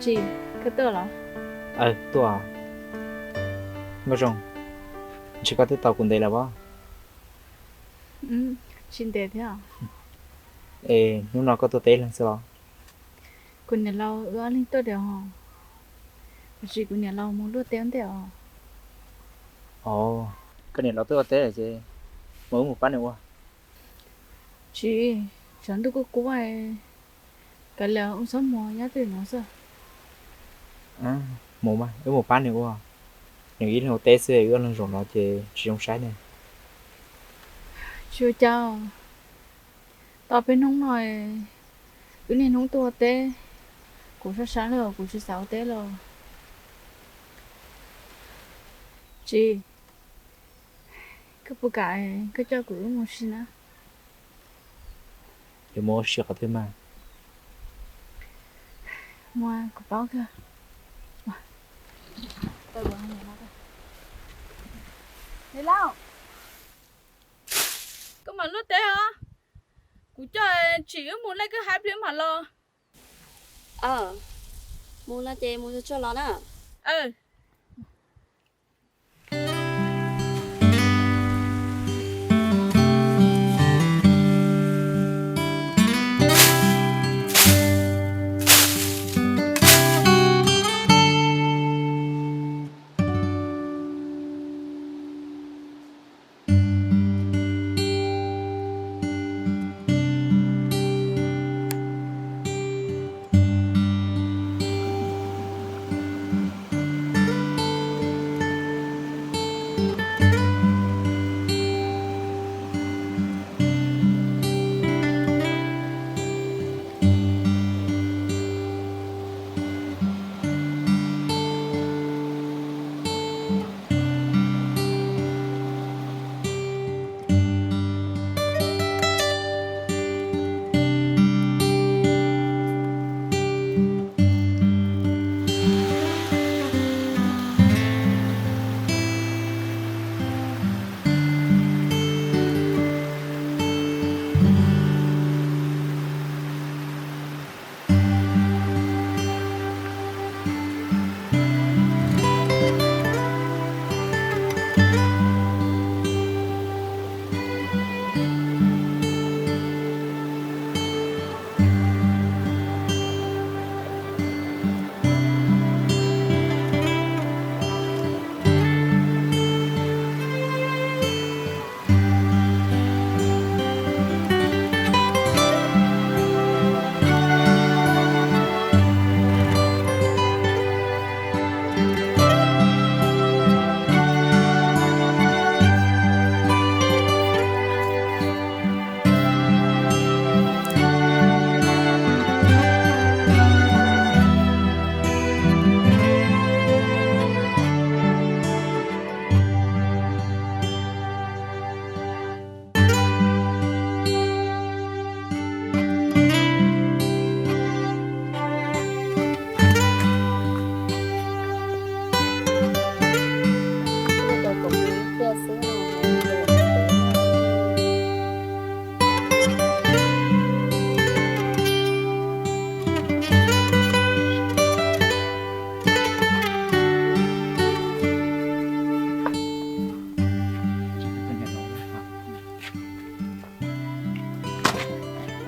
Tsis, koj tuaj los? Aw, tuaj. Nkauj Zoo, ntshe koj twb tau kuv ntev lawm pob? Tsis ntev thiab. Es hnub no koj tuaj teb leeg xwb los? Kuv niam laus wb ob leeg tuaj diam os. Tab sis kuv niam laus mus luaj teb ntej os. Os, koj niam laus twb ua teb ces mus wb mus pab nws ua. Tsis, tshav ntuj kuj kub, kav liam wb txhob mus nyob twj ywm no xwb. Mus mas wb mus pab nws ua. Nws ib leeg ua teb xwb, wb ob leeg zaum no ces tsis zoo saib ne. Tsis ua cas, tau peb hnub no wb niaj hnub tuaj ua teb, kuv sab sab lawm kuv tsis xav ua teb lawm. Tsis, koj puas kam koj coj kuv wb mus si na? Yuav mus ua si qhov twg mas? Mus, kuv paub kawg. Niam laus, koj mam luaj teb os. Kuv coj Tsim wb mus lej kwj haib pliag mam los. Mus no ces mus tsuag tsuag los na.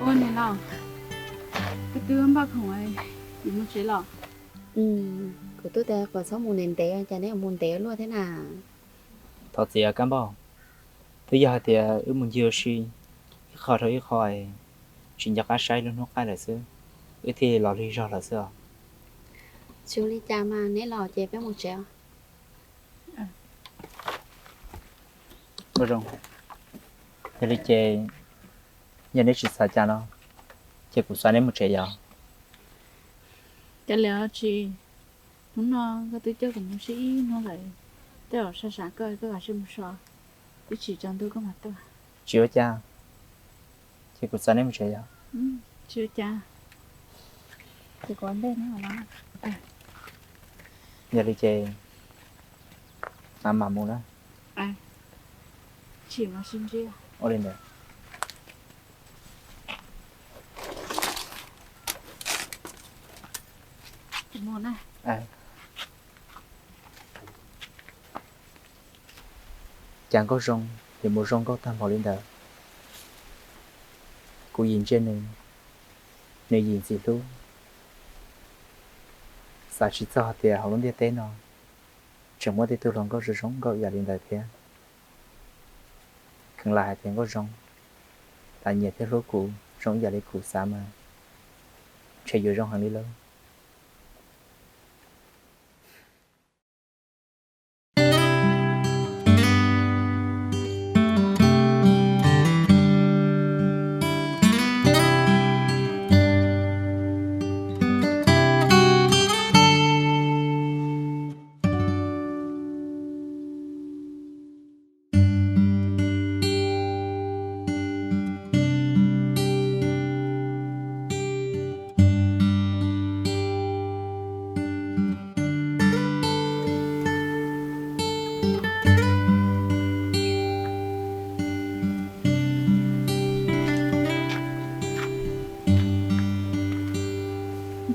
Ua niam laus, koj twb npaj khoom yuav mus tsev los? Kuv twb tias kom txhob mus ntev ntev, cas neb mus ntev luaj thiab na. Thov txim Kab Npauj, twb yog hais tias wb mus ncig ua si ib qho rau ib qho, tsis nco qab saib lub hnub qaij lawm xwb, wb thiaj los lig zog lawm xwb os. Tsis ua li cas mas, neb los ces peb mus tsev os. Ua zoo, yog li ces yog neb tsis xav cas no ces kuv xa neb mus tsev yom. Cas li tsis, hnub no koj twb coj kuv mus sib ib hnub lawm, tej zaum sab sab koj, koj kav tsij mus so, ib tsam tsaus ntuj koj mam tuaj. Tsis ua cas, ces kuv xa neb mus tsev yom. Tsis ua cas, ces kuv ua ntej neb los. Yog li ces mam mam mus na. Tsis mas sib ntsib. Ua li ntawd. Cas Nkauj Zoo yuav mus zoo nkauj tag npaum li ntawd? Kuv yim ntsia nws, nws yim ntxim hlub. Xav tsis txog hais tias hauv lub ntiaj teb no tseem muaj tej tug hluas nkauj zoo zoo nkauj ib yam li ntawd thiab. Kheev lam hais tias Nkauj Zoo tas nyiam thiab hlub kuv zoo ib yam li kuv xav mas ntshe yuav zoo heev li lauj.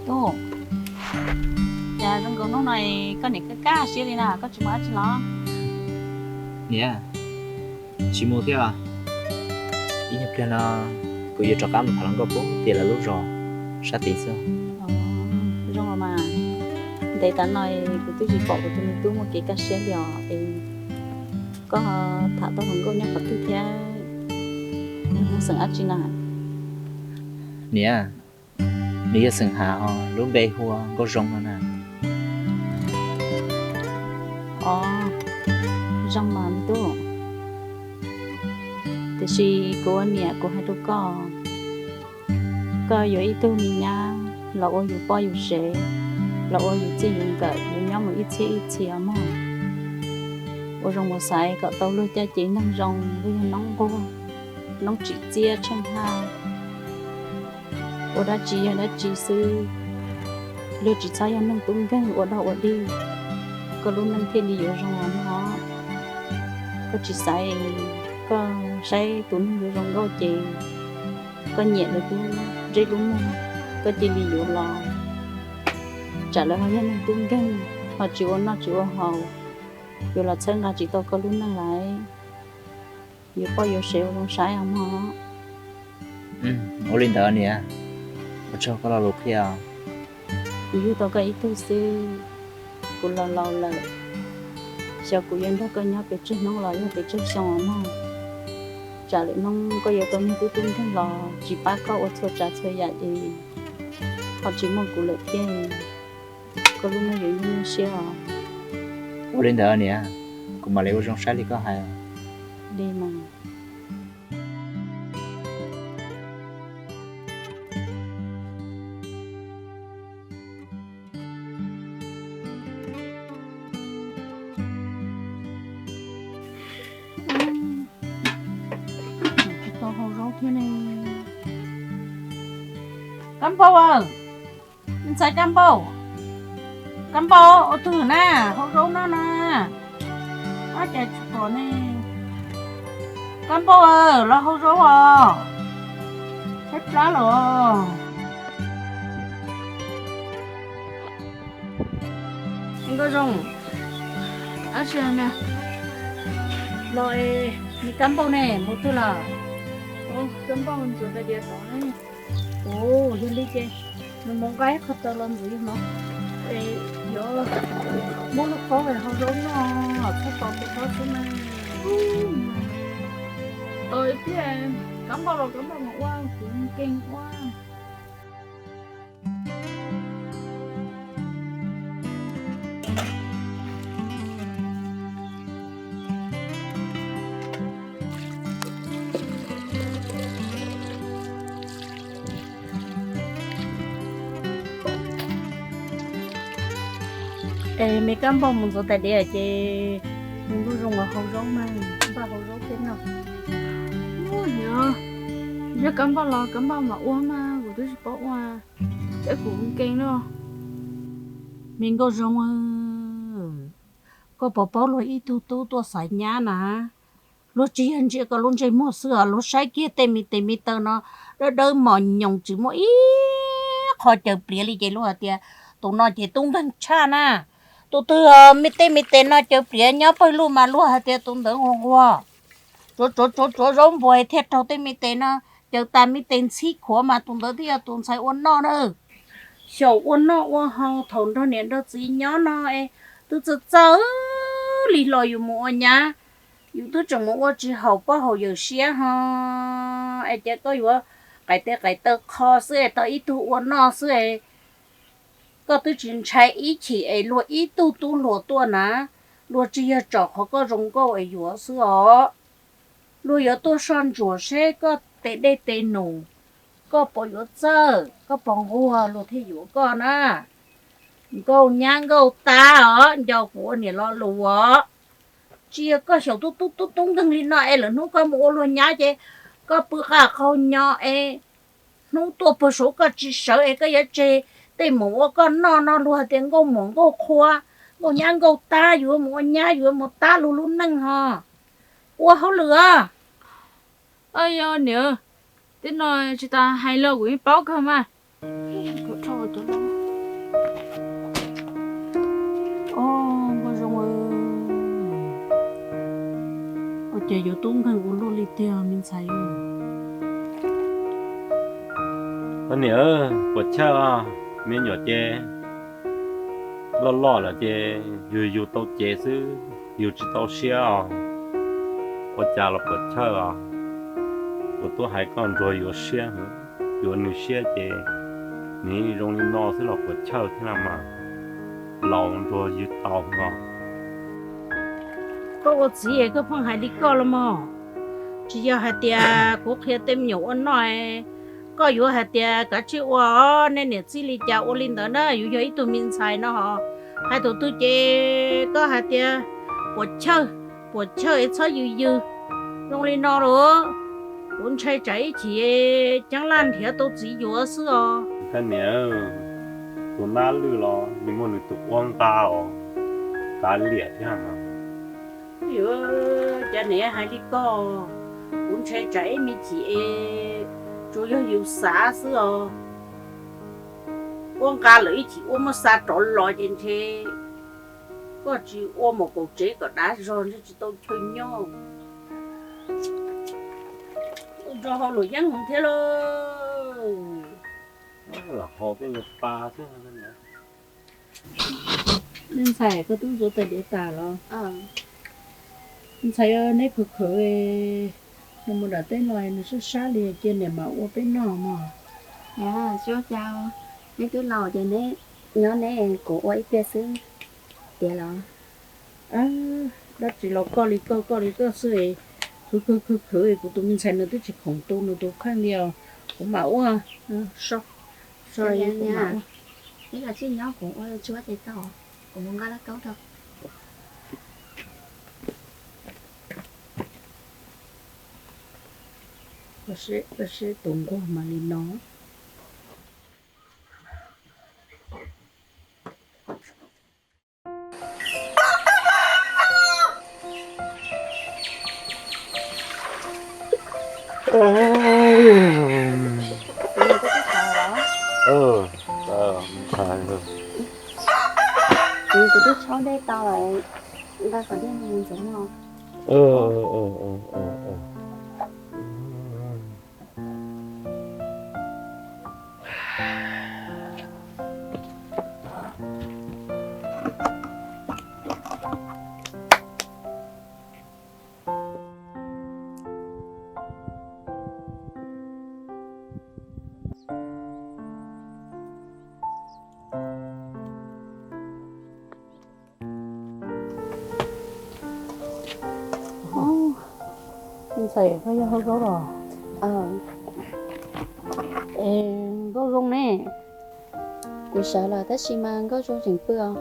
Tub, cas zoo nkaus hnub no koj niam kaj kaj siab li na, koj tsis muaj dab tsi los? Niam, tsis mus thiab. Ib nyuag pliag no kuv yuav rov qab mus tham hluas nkauj puag tim lawv lub zos sab tid xwb. Zoo los mas, ntev tas no kuv twb tsis pom kuv tus me tub muaj kev kaj siab li os. Es koj tham tau hluas nkauj nyob qhov twg thiab? Nws xeem dab tsi na? Niam, nws yog xeem Hav, lub npe hu ua Nkauj Zoo no na. Os, zoo mas me tub. Tiam sis kuv ua niam kuv hais rau koj, koj yuav ib tug me nyab los ua yus poj yus sev, los ua yus txij yus nkawm, yuav nyob mus ib txhiab ib txhis mog. Ua zoo mus xaiv kom tau luag caj ces neeg zoo, luag yog noob nquag, noob tsim txiab tsheej haj, ua dab tsi yog dab tsi xwb, luag tsis txhob yog neeg tub nkeeg ua dog ua dig, koj lub neej thiaj li yuav zoo os mog. Koj tsis xaiv, koj saib tus neeg yuav zoo nkauj ces koj nyiam lawv lub ntsej lub muag, koj cia li yuav los. Tsam lawv ho yog neeg tub nkeeg, ho tsis ua noj tsis ua haus, yuav los txhawb nqa tsis tau koj lub neej lawm. Yuav poj yuav sev ua zoo saib os mog. Ua li ntawd niam, ua tsaug koj lo lus qhia os. Kuv yug tau koj ib tug xwb, kuv laus laus lawm, xyov kuv yuav nrog koj nyob pes tsawg hnub los yog pes tsawg xyoo os mog. Tsam lwm hnub koj yuav tau neeg tub tub nkeeg los tsis pab koj ua txhua tsav txhua yam es ho tsis muaj kuv lawm thiab, koj lub neej yuav nyuaj nyuaj siab os. Ua li ntawd niam, kuv mam li ua zoo saib li koj hais. Li mas. Tsis tau hau zaub thiab ne. Kab Npauj aw, ntxhais Kab Npauj, Kab Npauj ua twg na, hau zaub no na. Ab, cas tsis pom ne. Kab Npauj aw, los hau zaub os. Tshaib plab los. Nkauj Zoo, ab, tsis los es, me Kab Npauj ne mus twg lawm? Kab Npauj ntxuav tais diav tod ne. Ua, yog li ces nws mus nqa ib qho taws los ntxiv no. Es yuav muab lub qhob hau zaub noj, txhob tos tus hlob xwb mas. Tos ib pliag, Kab Npauj los Kab Npauj mus ua, kuv nkees ua. Es me Kab Npauj mus ntxuav tais diav ces me Nkauj Zoo los hau zaub mas, npaj hau zaub thiab no. Ub, yog Kab Npauj los Kab Npauj mam ua mas, kuv twb tsis paub ua, thiab kuv nkees no. Me Nkauj Zoo, koj puas paub luag ib tug tub tuaj xaiv nyab na? Luag tsis yog ntsia koj lub ntsej muag xwb os, luag saib kiag tej me tes me taw no dawb dawb mos nyoos tsis muaj ib qho caws pliav li ces luag hais tias Tus no ces tub nkeeg tshaj na. Tus twg me tej me tes no caws pliav nyob pawg lug mas luag hais tias tus ntawd nquag nquag. Tsuav tsuav tsuav tsuav zaub npuas thiaj raug tej me tes no, caws tas me tes ntxhib khuav mas tus ntawd thiaj yog tus ntxhais ua noj na. Xyaum ua noj ua haus thaum nrog niam nrog txiv nyob no es twb txawj txawj li los yus mus ua nyab, yus twb tseem mus ua tsis haum poj haum yawm siab ho es cas koj yuav qaim tes qaim taw qho xwb es tau ib tug ua noj xwb es koj twb tsis ntshai ib chim es luag ib tug tub hluas tuaj na, luag tsis yog tsom qhov koj zoo nkauj es yuav xwb os. Luag yuav tuaj soj ntsuam seb koj tes dej tes num, koj puas yuav txawj, koj puas nquag luag thiaj yuav koj na. Nkauj nyab nkauj tab os, nco kuv ua niam lo lus os. Tsis yog koj xyaum tub tub tub tub nkeeg li no es lwm hnub koj mus ua luag nyab ces koj pw qaj qaug nyo es hnub tuaj puag saud koj tsis sawv es koj yuav tseg tej mus ua koj noj no luag hais tias nkauj muam nkauj qhua, nkauj nyab nkauj tab, yuav mus ua nyab yuav mus tab luag lub neej ho. Ua hauj lwm os. Yog niam, tib no tsis tas hais los kuv yeej paub kawg mas. Nkauj Zoo, ua cas yuav tub nkeeg ua luaj li tiag me ntxhais? Niam, puas chawj os, me nyuam ces loj loj lawm ces yug yug tau cev xwb, yug tsis tau siab os. Ua cas los puas chawj os? Kuv twb hais koj Ntsuag yuav siab, yuav nws siab ces nws zoo li no xwb los puas chawj thiab na mas. Laus Ntsuag ywg tau no. Koj ua txiv koj pheej hais li koj los mog. Tsis yog hais tias kuv qhia tej me nyuam ua noj, koj yuav hais tias kav tsij ua, nej niam txij li cas ua li ntawd na, yus yog ib tug me ntxhais no ho. Hais tus twg ces koj hais tias puas chawj, puas chawj es txhob yws yws zoo li no los. Kuv ntshai tsam ib chim ceeb laj nrhiav tau txiv yuav xwb os. Niam, tus nab lwj los nws muaj nws tus ua nqa os, kav liam thiab mas. Cas niam hais li koj, kuv ntshai tsam ib me chim es tsuas yog yus xav xwb os. Ua nqa lawm ib chim ua muab xa rov los ces ntshe koj tsis ua mus kaum tsev kom dav zog ntshe tsis tau chaw nyob. Ua rau hauj lwm yeeb heev thiab lauj. Lam hau tej pa xwb. Me ntxhais, koj twb ntxuav tais diav tas los? Ntxhais, neb khwv khwv, nws mus nram teb los nws sab sab li, cia niam mam ua peb noj mog. Xyov cas, neb twb laus ces neb nyob neb, kuv ua ib pliag xwb tiag los? Dab tsi los koj li koj, koj li koj xwb. Khwv khwv khwv khwv, kuv tus me ntxhais nws twb tsis khoom tu nws tus kheej li os. Kuv mam ua. Neb los tsis nyob, kuv ua tsuab ces tau, kuv mus nqa laj kaub rau. Koj seb tus nquag mas li no. Kuv twb tshaub dej tau lawm, nqa kom dej mus ntxuav mog. Ntxhais, koj yog hau zaub los? Es Nkauj Zoo ne? Kuv sawv los tab sis mas Nkauj Zoo tseem pw os.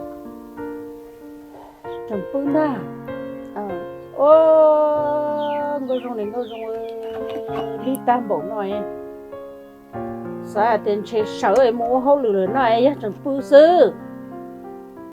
Tseem pw ntag. Nkauj Zoo ne, Nkauj Zoo lig tag npaum no, xav hais tias ntshe sawv mus ua hauj lwm lawm no es yog tseem pw xwb.